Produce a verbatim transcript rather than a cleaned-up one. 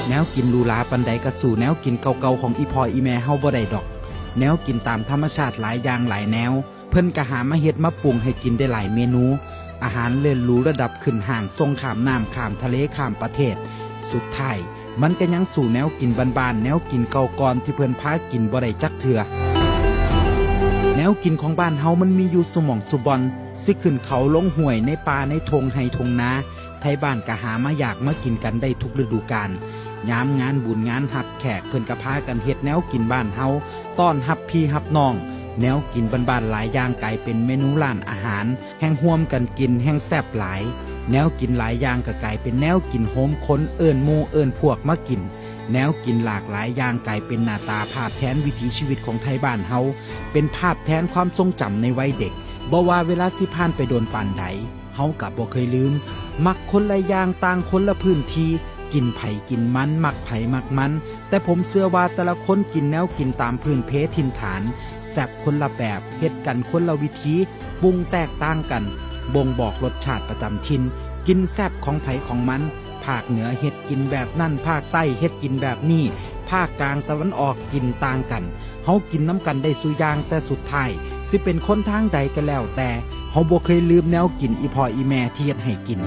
แนวกินหรูหราปานใดก็สู้แนวกินเก่าๆของอีพ่ออีแม่เฮาบ่ได้ดอก แนวกินตามธรรมชาติหลายอย่างหลายแนว เพิ่นก็หามาเฮ็ดมาปรุงให้กินได้หลายเมนู อาหารเลิศหรูระดับขึ้นห้าง ส่งข้ามน้ำข้ามทะเลข้ามประเทศ สุดท้ายมันก็ยังสู้แนวกินบ้านๆ แนวกินเก่าก่อนที่เพิ่นพากินบ่ได้จักเทื่อ แนวกินของบ้านเฮามันมีอยู่ซุหม่องซุบ่อน สิขึ้นเขาลงห้วยในป่าในท่งไฮ่ท่งนา ไทบ้านก็หามาอยากมากินกันได้ทุกฤดูกาล ยามงานบุญงานฮับแขกเพิ่นก็พากันเฮ็ดแนวกินบ้านเฮา ต้อนฮับพี่ฮับน้อง แนวกินบ้านๆหลายอย่างกลายเป็นเมนูร้านอาหาร แฮ่งร่วมกันกินแฮ่งแซ่บหลาย แนวกินหลายอย่างก็กลายเป็นแนวกินโฮมคน เอิ้นหมู่เอิ้นพวกมากิน แนวกินหลากหลายอย่างกลายเป็นหน้าตาภาพแทนวิถีชีวิตของไทบ้านเฮา เป็นภาพแทนความทรงจำในวัยเด็ก บ่ว่าเวลาสิผ่านไปโดนปานใด เฮาก็บ่เคยลืม มักคนละอย่างต่างคนละพื้นที่ กินไผกินมัน มักไผมักมัน แต่ผมเชื่อว่าแต่ละคนกินแนวกินตามพื้นเพถิ่นฐาน แซ่บคนละแบบ เฮ็ดกันคนละวิธี ปรุงแตกต่างกัน บ่งบอกรสชาติประจำถิ่น กินแซ่บของไผของมัน ภาคเหนือเฮ็ดกินแบบนั้น ภาคใต้เฮ็ดกินแบบนี้ ภาคกลางตะวันออกกินต่างกัน เฮากินนำกันได้ซุอย่าง แต่สุดท้ายสิเป็นคนทางใดก็แล้วแต่ เฮาบ่เคยลืมแนวกินอีพ่ออีแม่ที่เฮ็ดให้กิน